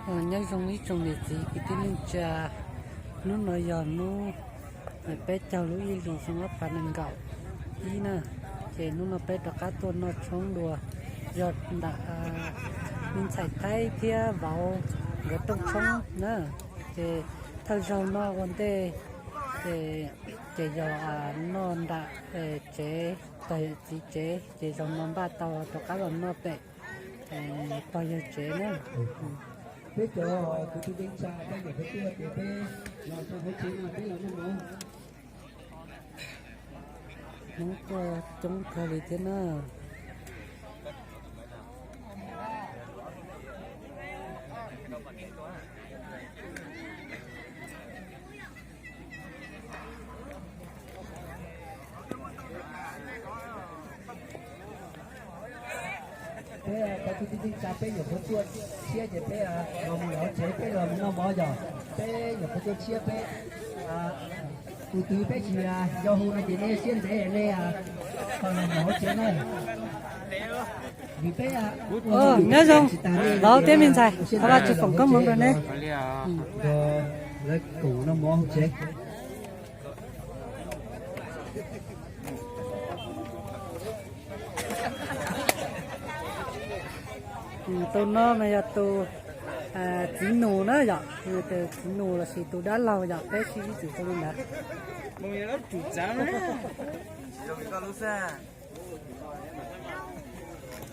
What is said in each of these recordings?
Nyob zoo ib tsoom niam txiv kwv tij neej tsa, hnub no yog hnub peb caug lub ib hlis xyoo ob phav nees nkaum ib na, ces hnub no peb rov qab tuaj noj tshoob dua, yog ntawm me ntxhais Thaib thiab vauv nkawd rooj tshoob na, ces thawj zaug noj ua ntej, ces yog noj nram tsev, tog yawm txiv tsev, ces zaum no npaj tau rov qab los noj pem pog yawg tsev na. Peb cov kwv tij neej tsa peb nyuam qhuav tuaj ces peb los rau hauv tsev no peb los noj mov. Hmoob tuaj coob kawg li thiab na. Peb cov kwv tij neej tsa peb nyuam qhuav tuaj tshiab ces peb los mus hauv tsev, peb los mus noj mov yog peb nyuam qhuav tuaj tshiab peb. Tus twg peb tsis yog hu no ces nej siab ntev nej ho los mus hauv tsev na. Vim peb nyob zoo, vauv thiab me ntxhais, thov Vajtswv foom koob hmoov rau neb. Lawv koom noj mov hauv tsev. Tus no mas yog tus txiv nus na yom, tus txiv nus lossis tus dab laug yom, peb sib ib txwm hu li ntawd.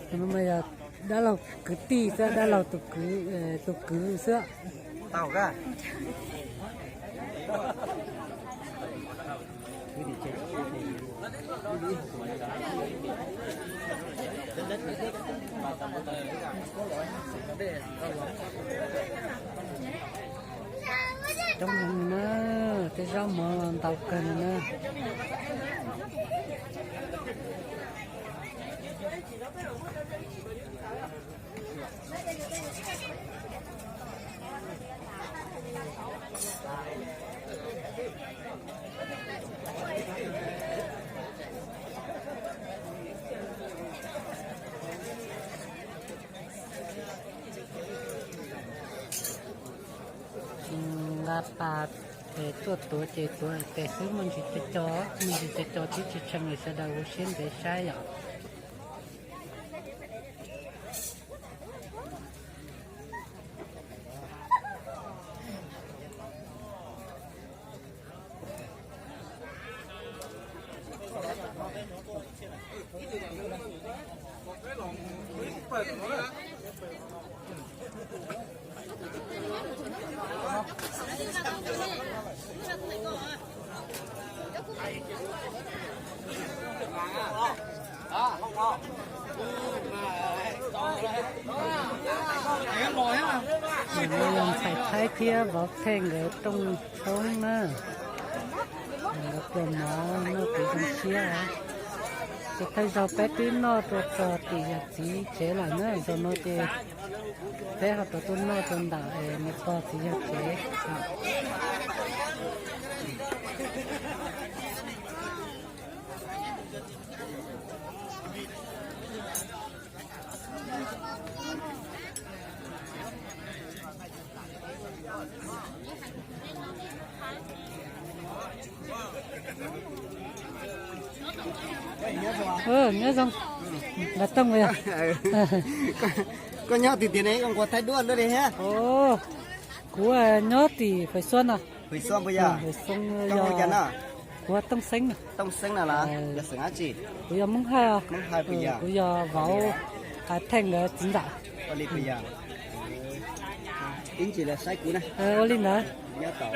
Tus no mas yog dab laug kwv tij xwb, dab laug tus kwv, tus kwv xwb. Coob heev na, tej zaub mov los ntau kawg li na. Nqa pas es tuaj tuav ces tuav tes xwb, muaj ntsis co co, muaj ntsis co co twb tsis tshee li, sawv daws ua siab ntev saib yom. Ntxhais Thaib thiab vauv Theej nkawd rooj tshoob na, nkawd pluas mov noj kev zoo siab. Ces thawj zaug peb twb noj rau txog tim yawm txiv tsev lawm na, zaum no ces peb ho rov tuaj noj rau ntawm niam pog txiv yawg tsev. Nyob zoo, Npam Tooj yog. Koj nyob twg tiag ne, koj nquag thaij duab luaj li thiab. Kuv nyob tim Fais Xuab no. Fais Xuab, Fais Xuab yog, kuv Tooj Xeeb no. Tooj Xeeb no los yog xeem dab tsi? Kuv yog Hmoob Haj. Hmoob Haj puas yog? Kuv yog vauv Theej nkawd txiv ntxawm. Ua li puas yog? Ib ntsis los saib kuv na. Ua li ntawd. Nyob tau.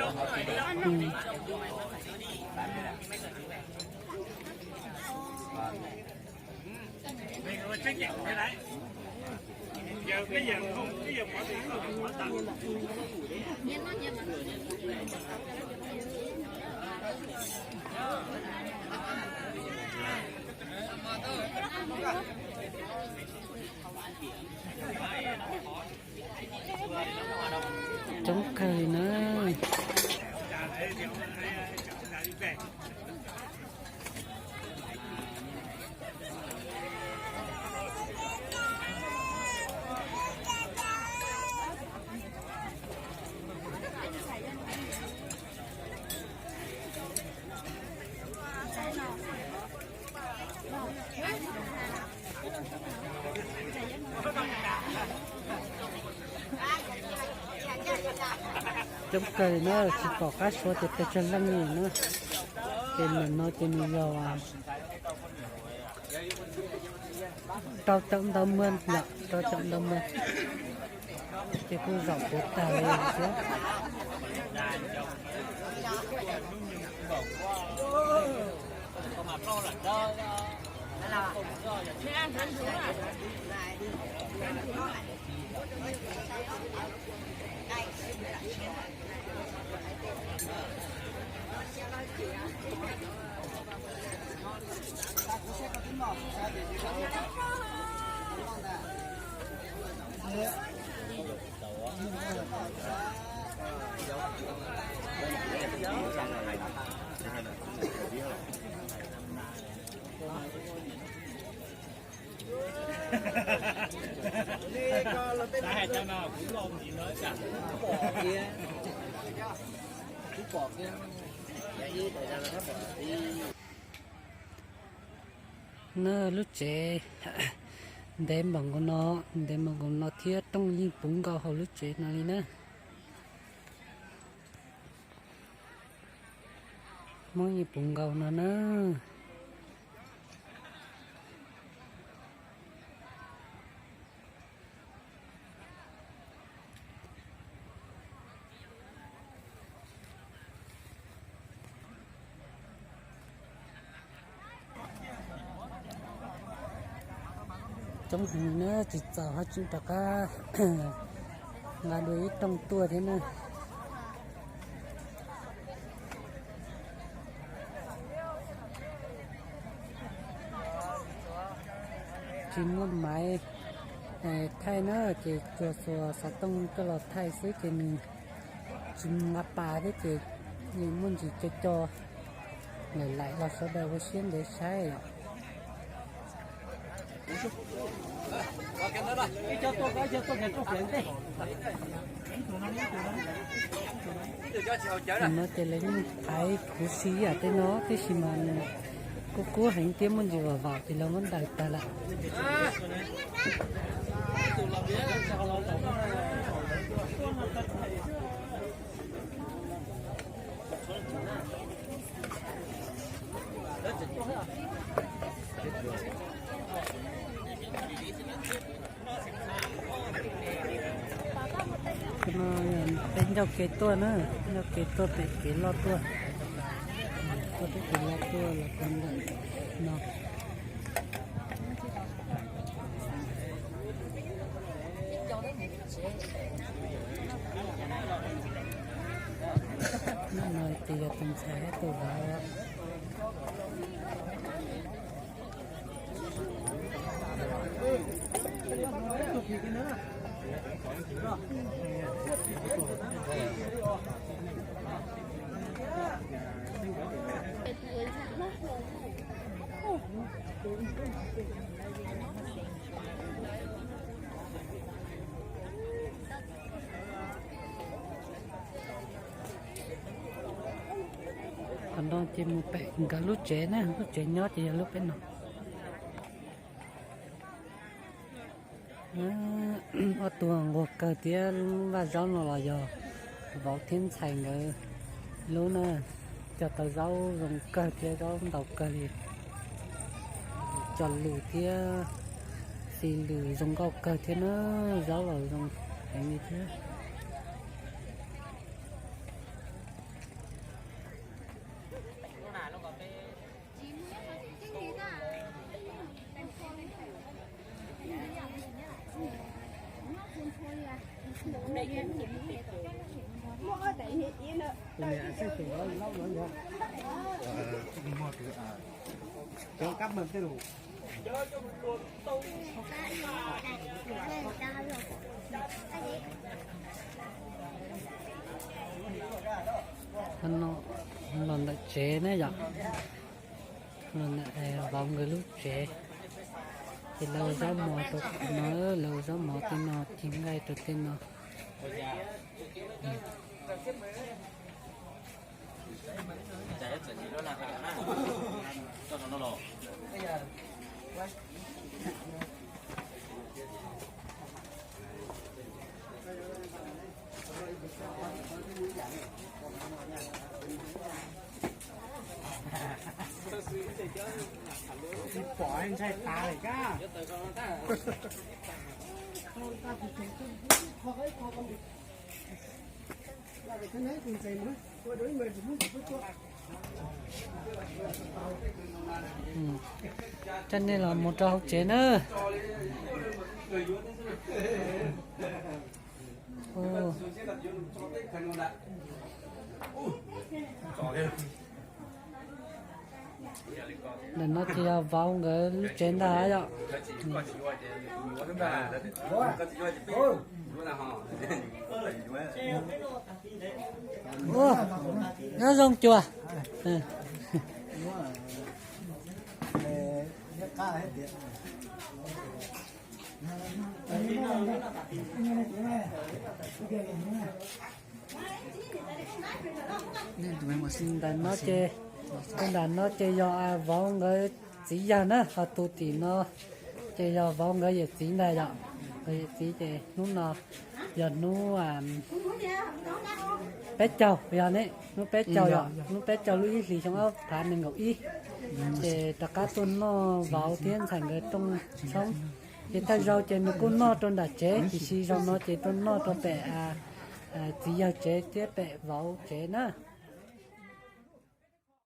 Coob kawg li na. Coob kawg li na, tsis pom qab suav tias pes tsawg leej li na. Ces ntawm no ces nws yog rau caum ntau maj yom, rau caum ntau maj. Ces kuj zaum puv tag li thiab. Na lub tsev ntev npaum nkaus no, ntev npaum nkaus no thiab rooj yeej puv nkaus hauv lub tsev no li na. Hmoob yeej puv nkaus no na. Coob heev na, tsis txaus haj tseem rov qab nqa dua ib rooj tuaj thiab na. Tsis muaj maiv thaij na, ces tsuas xuas xov tooj coj los thaij xwb ces nws tsis nqa pas thiab ces muaj ntsis co co, laim laim los sawv daws ua siab ntev saib os. No ces lawv yeej thaiv khuv si yam tej no tiam sis mas kuj kub heev thiab muaj ntsis vam vam ces lawv muab daws tag lawm. Peb ncauj ke tuaj na, ncauj ke tuaj pem kev loj tuaj, tuaj pem kev loj tuaj los rau ntawm no. No ces yog tus ntxhais thiab tus vauv. Qhov no ces mus pem nkawd lub tsev na, lub tsev nyob ces yog lub pem no. Ob tug nquag kawg thiab, vaj zaub no los yog vauv thiab ntxhais nkawd lub na, cog tau zaub zoo kawg thiab zaub ntau kawg li. Cog lws thiab xis lws zoo nkauj kawg thiab na, zaub los zoo heev li thiab. Los ntawm tsev ne yom, los ntawm vauv nkawd lub tsev, ces lawv ua zaub mov rau qhov no, lawv ua zaub mov tej no, ci nqaij rau tej no. Coj nej los mus rau hauv tsev na. Ntawm no ces yog vauv nkawd lub tsev ntag yom. Nyob zoo cuag. Ntawm no ces, nram no ces yog vauv nkawd txiv yawg na, ho tus tim no ces yog vauv nkawd yawm txiv ntag yom. Nkawd yawm txiv ces hnub no yog hnub peb caug, yog ne, hnub peb caug yom, hnub peb caug lub ib hlis xyoo ob phav nees nkaum ib. Ces rov qab tuaj noj vauv thiab ntxhais nkawd rooj tshoob. Ces thawj zaug ces nws kuj noj rau nram tsev, tiam sis zaum no ces tuaj noj rau pem txiv yawg tsev thiab pem vauv tsev na.